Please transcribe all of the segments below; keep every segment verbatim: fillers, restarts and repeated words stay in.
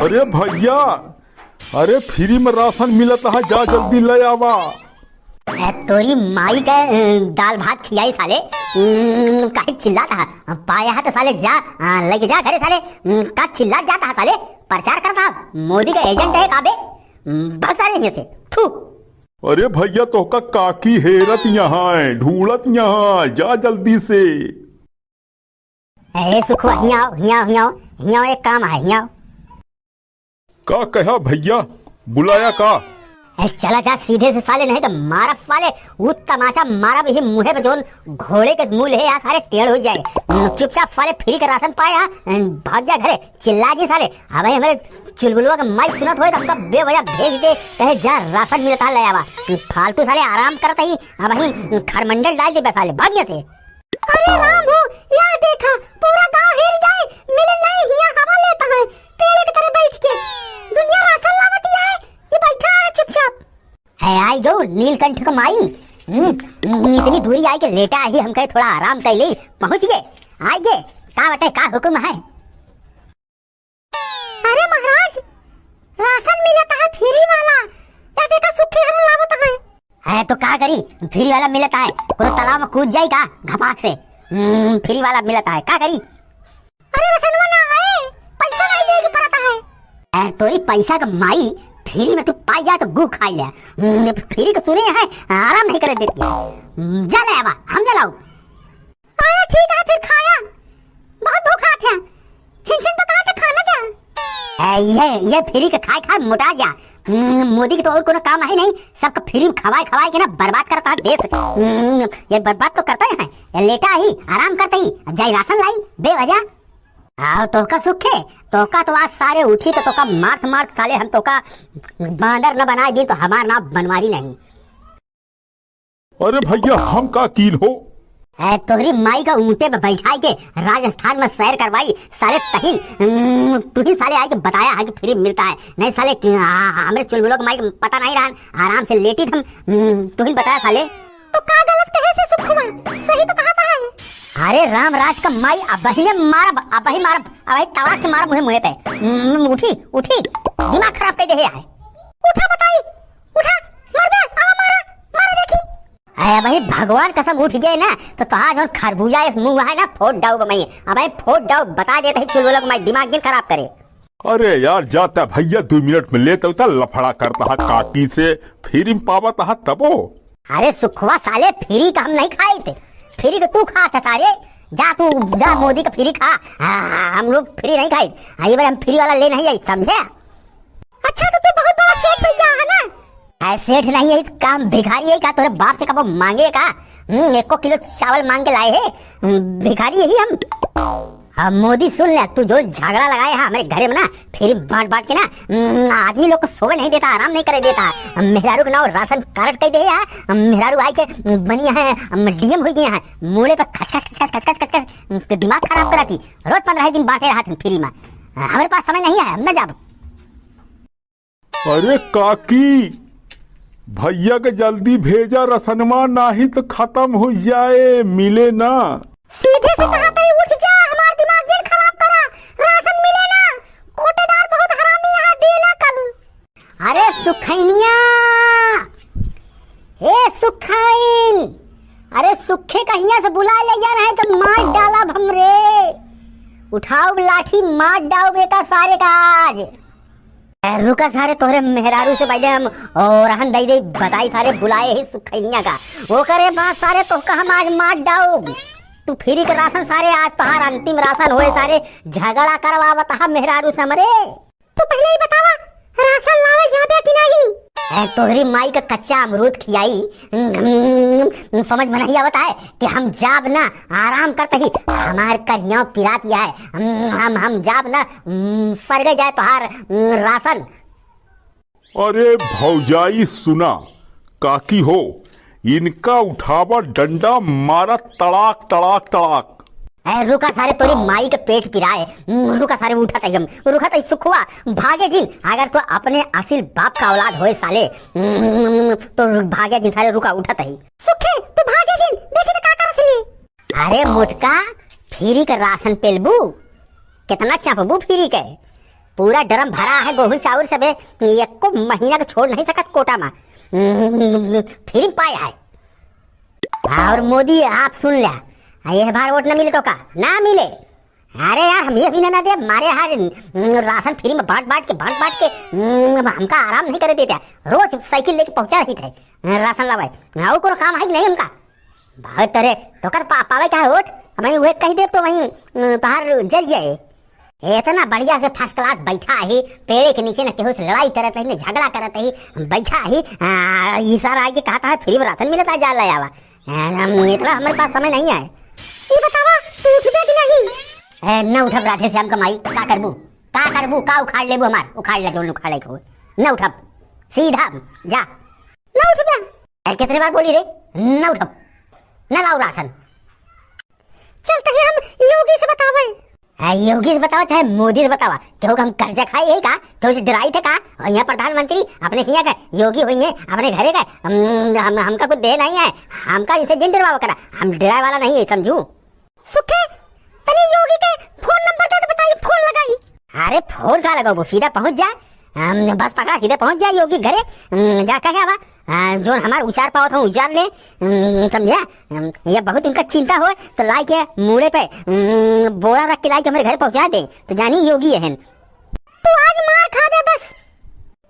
अरे भइया, अरे फ्री में राशन मिलत है, जा जल्दी ले आवा। ए, तोरी माई के, अ, दाल भात खियाई साले। उम, काहे चिल्लात है? पाया है तो साले जा, अ, लेके जा घरे साले। उम, का चिल्लात जात है साले? प्रचार करत है, मोदी का एजेंट है का बे? उम, भाग साले यहाँ से। थू। अरे भइया, तोहका काकी हेरत यहाँ है, ढूंढत यहाँ है, जा जल्दी से। ए सुखवा, हियाँ आओ, हियाँ आओ, हियाँ आओ, हियाँ आओ, एक काम है, हियाँ आओ। का कहा भइया, बुलाया का? ए, चला जा सीधे से साले, नहीं तो मारब साले, ऊ तमाचा मारब यही मुँहे पे, जौन घोड़े के मुँह है यार, सारे टेढ़ हो जाए। चुपचाप साले फ्री के राशन पाए, हाँ, भाग जा घरे, चिल्ला जी साले। अब हमरे चुलबुलवा के माई सुनत होए तो हमका बेवजह भेज दे, कहे जा राशन मिलत है ले आवा। फालतू साले आराम करत ही, अब वहीं खरमंडल डाल दे बे साले, भाग यहाँ से। अरे राम हो, या देखा, पूरा गांव हिल जाए, मिले नहीं हिया हवा लेता है, पेड़ के तले बैठ के। दुनिया राशन लावत ही है, ये बैठा है चुपचाप। है आई गो नीलकंठ को माई। हम्म, इतनी दूरी आई के लेटा ही, हम कहे थोड़ा आराम कर ले। पहुँच गए, आई गए, का बटे, का हुक्म है? अरे महाराज, राशन मिलत है फ्री वाला, या देखा सुखे हम लावत है। है तो का करी, फ्री वाला मिलत है, कोनो तालाब में कूद जाई का घपाक से? हम्म, फ्री वाला मिलत है, का करी? अरे रसनवा ना आए, पैसा नहीं देके पड़ता है। ए, तोरी पैसा का माई, फ्री में तू पाई जा तो गू खाई ले। हम्म, फ्री के सुने है, आराम नहीं करे देती है। हम्म, जा ले आवा, हम ले लाओ। अरे ठीक है, फिर खाया। बहुत भूख है। छिन छिन पका के खाना क्या? ए, ये, ये फ्री के खाए खाए मोटा गया। हम्म, मोदी के तो और कोनो काम है नहीं, सबका फ्री में खवाए खवाए के ना बर्बाद करता है देश। हम्म, ये बर्बाद तो करता ही है। ये लेटा ही, आराम करता ही, अब जाई राशन लाई, बेवजह। आओ तोहका सुखे, तोहका तो आज सारे उठी तो तोहका मारत मारत साले हम तोहका बांदर न बनाए दी तो हमार नाम बनवारी नहीं। अरे भइया, हम का कीन हो? ए, तोहरी माई का ऊँटे पे बैठाई के राजस्थान में सैर करवाई। साले तहिन, हम्म, तुहिन साले आई के बताया है कि फ्री मिलता है। नहीं साले, कि, आ, हमरे चुलबुलो के माई के पता नहीं रहन, आराम से लेटी थम, हम्म, तुहिन बताया साले। तो का गलत कहे से सुखवा? सही तो कहा था है। अरे राम राज का माई, अबही मारब, अबही मारब, अबही तड़ाक से मारब मुँहे मुँहे पे। हम्म, उठी, उठी, दिमाग खराब कर दे है। उठा बताई, उठा, मार बे, आवा मारा, मारा देखी। अरे भाई, भगवान कसम उठ गए ना, तो तोहार जौन खरबूजा इस मुंह है ना, फोड़ डाउब मैं। अब भाई फोड़ डाउब, बता देते ही चुलबुलो को मैं, दिमाग जिन खराब करे। अरे यार, जाता भइया, दो मिनट में लेता उता लफड़ा करता है काकी से, फ्री में पावत है तबो। अरे सुखवा साले, फ्री का हम नहीं खाई थे, फ्री का तू खा था सारे। जा तू, जा मोदी का फ्री खा। हाँ, हाँ, हम लोग फ्री नहीं खाई। हाँ, ये बार हम फ्री वाला ले नहीं आई, समझे? अच्छा, तो तू बहुत बड़ा सेठ हो गया है ना? अरे सेठ नहीं है, काम भिखारी है का? तोरे बाप से कबो मांगे का? हम्म, एको किलो चावल मांग के लाए है। हम्म, भिखारी यही हम। हाँ, मोदी सुन ले, तू जो झगड़ा लगाए है हमारे घरे में ना, फ्री बांट बांट के ना, हम्म, आदमी लोग को सोवे नहीं देता, आराम नहीं करे देता। मेहरारू के नाव राशन कार्ड कह दे है, मेहरारू आई के बनी है, डीएम हो गए हैं, मूड़े पर खच खच खच खच खच खच खच, दिमाग खराब करा थी। रोज पन्द्रह दिन बांटे रहा थी फ्री में, हमारे पास समय नहीं है, हम ना जाब। अरे काकी, भइया के जल्दी भेजा रसनवा, नाही तो खतम हो जाए, मिले ना। सीधे से कहा तई उठ जा, हमार दिमाग जिन खराब करा, राशन मिले ना, कोटेदार बहुत हरामी है, दे ना कल। अरे सुखैनिया, ए सुखैन, अरे सुखे कहिया से बुला ले जा रहे तो मार डालब हमरे, उठाओ लाठी मार डाओ बेटा सारे का आज। ए, रुका सारे, तोहरे मेहरारू से पहले हम ओरहन दई दई बताई सारे, बुलाए ही सुखैनिया का। ओकरे बाद सारे तोहका हम आज मार डाउब। तू फ्री के राशन सारे, आज तोहार अंतिम राशन होए सारे, झगड़ा करवावत हा मेहरारू से हमरे। तू पहले ही बतावा, राशन लावे जाबे कि नहीं? ए, तोहरी माई का कच्चा अमरूद खियाई, समझ में नहीं आवत है कि हम जाब ना, आराम करते ही हमार करिया पिरात है, हम, हम, हम जाब ना, सरगे जाए तोहार राशन। अरे भौजाई सुना, काकी हो, इनका उठावा डंडा, मारा तड़ाक, तड़ाक, तड़ाक। ए, रुका सारे, तोरी माई के पेट पिराए। हम्म, रुका सारे, उठत ही हम, रुकत ही सुखवा, भागे जिन। अगर तो अपने असिल बाप का औलाद होए साले, हम्म, तो भागे जिन सारे, रुका, उठत ही। सुखे, तू भागे जिन, देखी तो का करत ही। अरे मोटका, फ्री के राशन पेलबू, कितना चपबू फ्री के? पूरा ड्रम भरा है गोहूं चाउर सबे, एको महीना के छोड़ नहीं सकत कोटा मा। फ्री में पाया है। और मोदी आप सुन ल्या, आ, यह बार वोट न मिले तो का? ना मिले। अरे यार, हम ये भी ना, ना दे, मारे यार, राशन फ्री में बांट बांट के, बांट बांट के, हमका आराम नहीं करे देते। रोज साइकिल लेके पहुंचा रही थे राशन लावे। और कोनो काम है कि नहीं उनका? बहुत तरे, तो कर पा-, पावे का है वोट? अब वही वह कही दे तो वही, तोहार जर जाए। इतना बढ़िया से फर्स्ट क्लास बैठा ही, पेड़े के नीचे न केहू से लड़ाई करत ही, न झगड़ा करत ही, बैठा ही। आ, ई सारा आके कहता है फ्री में राशन मिलता, जा ले आवा। आ, हम, इतना हमारे पास समय नहीं है। ई बतावा, तू उठबे कि नहीं? ए, न उठब राधे श्याम कमाई, का करबू? का करबू? का उखाड़ लेबू हमार? उखाड़ ले, जोन उखाड़े को। न उठब, सीधा जा। न उठबे। ए, कितने बार बोली रे, न उठब, न लाओ राशन। चल, तही हम योगी से बतावे। हाँ, योगी से बतावा चाहे मोदी से बतावा, केहू का हम कर्जा खाए है का? केहू से डराई थे का? और यहाँ प्रधानमंत्री अपने हियाँ का योगी हुई है, अपने घरे का, हम, हम, हमका कुछ दे नहीं है, हमका इनसे जिन डरवावा करा, हम डराए वाला नहीं है, समझू? सुखे, तनी योगी के फोन नंबर दे तो बताई, फोन लगाई। अरे फोन का लगाओ, सीधा पहुँच जा, हम, बस पकड़ा, सीधे पहुँच जा योगी घरे, हम, जा कहे आवा। आ, जोन हमार उचार पावत हो, उचार ले, हम्म, समझा? हम्म, ये बहुत उनका चिंता हो, तो लाई के मूड़े पे, हम्म, बोरा रख के लाई के हमारे घर पहुंचा दे, तो जानी योगी है। तू आज मार खा दे बस।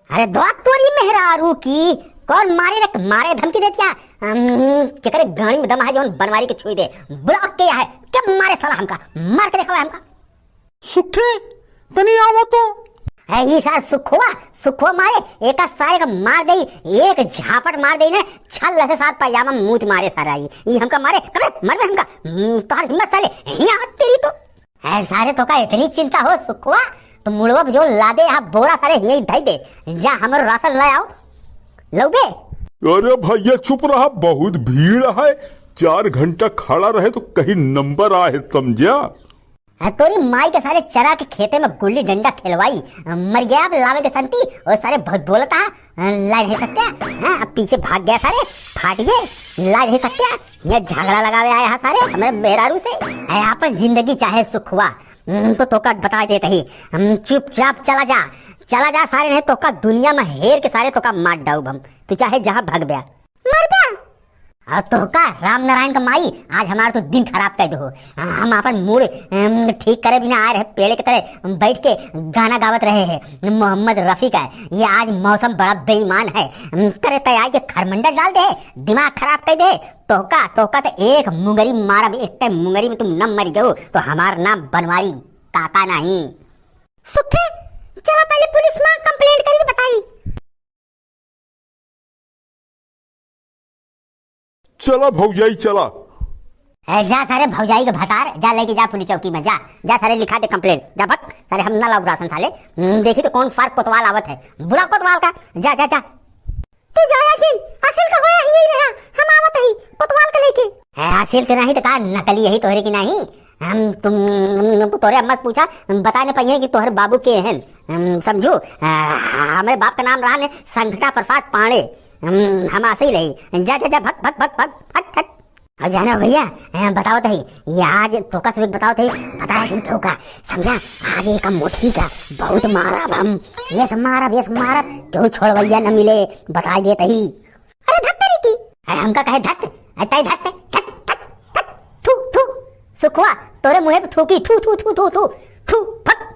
अरे दो तोरी मेहरारू की, कौन मारे रे, मारे धमकी देतिया? हम्म, केकरे गाड़ी में दम है जोन बनवारी के छुई दे, बुला के है, के मारे साला हमका, मार के देखावा हमका। सुखे, तनी आवो तो। है ई सार सुखवा, सुखवा मारे, एका सारे का मार देई, एक झापट मार देई ने, छल से साथ पैजामा मूत मारे सारा ई। ई हमका मारे, कबे मरबे हमका, हम्म, तोहर हिम्मत साले, हियाँ आ तेरी तो। है सारे तोका इतनी चिंता हो सुखवा, तो मुड़वा पे जो लादे यहाँ बोरा सारे हियाँ ही धई दे, जा हमरो राशन ले आओ, लौबे। अरे भैया चुप रहा, बहुत भीड़ है, चार घंटा खड़ा रहे तो कहीं नंबर आए, समझा? हाँ, तोरी माई के सारे चरा के खेते में गुल्ली डंडा खेलवाई, मर गया अब लावे के संती, और सारे बहुत बोलता है, लाइन है सत्या, हाँ, अब पीछे भाग गया सारे, फाट गए, लाइन है सत्या, ये झगड़ा लगावे आया है सारे, हमारे मेहरारू से, ऐ आपन जिंदगी चाहे सुखवा, हम्म, तो तोका बता देते ही, हम चुपचाप चला जा, चला जा सारे, नहीं तोका दुनिया में हेर के सारे तोका मार डाउब हम, तू चाहे जहाँ भाग बया। मर गया। और तोहका राम नारायण का माई, आज हमार तो दिन खराब कर दो। हम अपन मूड, अम, ठीक करे बिना आए रहे, पेड़ के तले बैठ के गाना गावत रहे हैं मोहम्मद रफी का। ये आज मौसम बड़ा बेईमान है। अम, करे तय आए के खरमंडल डाल दे, दिमाग खराब कर दे। तोहका, तोहका तो एक मुंगरी मारब, एक मुंगरी में तुम न मर जाओ, तो हमार नाम बनवारी काका नहीं। सुखे, चला पहले पुलिस में कंप्लेंट करी तो बताई। चला भौजाई, चला। ए, जा सारे भौजाई के भतार, जा लेके जा पुलिस चौकी में, जा, जा सारे लिखा दे कंप्लेंट, जा भग, सारे हम ना लाउब राशन साले। हम्म, देखी तो कौन फार कोतवाल आवत है, बुला कोतवाल का, जा, जा, जा। तू जा, जा जिन, असिल का होया ही यही रहा, हम आवत ही, कोतवाल का लेके। ए, असिल के नहीं तो का, नकली यही तोहरे की नहीं, हम तुम, तोहरे अम्मा से पूछा, बता न पाइए कि तोहरे बाबू के हैं। हम समझू, आ, हमरे बाप का नाम रहा ने संकटा प्रसाद पांडे। हम, हम ऐसे ही रही। जा, जा, जा, भग, भग, भग, भग, फट, फट। और जाना भैया, आ, बताओ तो ही, ये आज तोका से बताओ तो ही, पता है तुम तोका, समझा? आज एक मुट्ठी का बहुत मारब हम, ये सब मारब, ये सब मारब, क्यों छोड़वैया न मिले, बता देते ही। अरे धत तेरी की। अरे हमका कहे धत, अरे तय धत, धत, धत, धत, थू, थू। सुखवा, तोरे मुंहे पे थूकी, थू, थू, थू, थू, थू, थू, फक।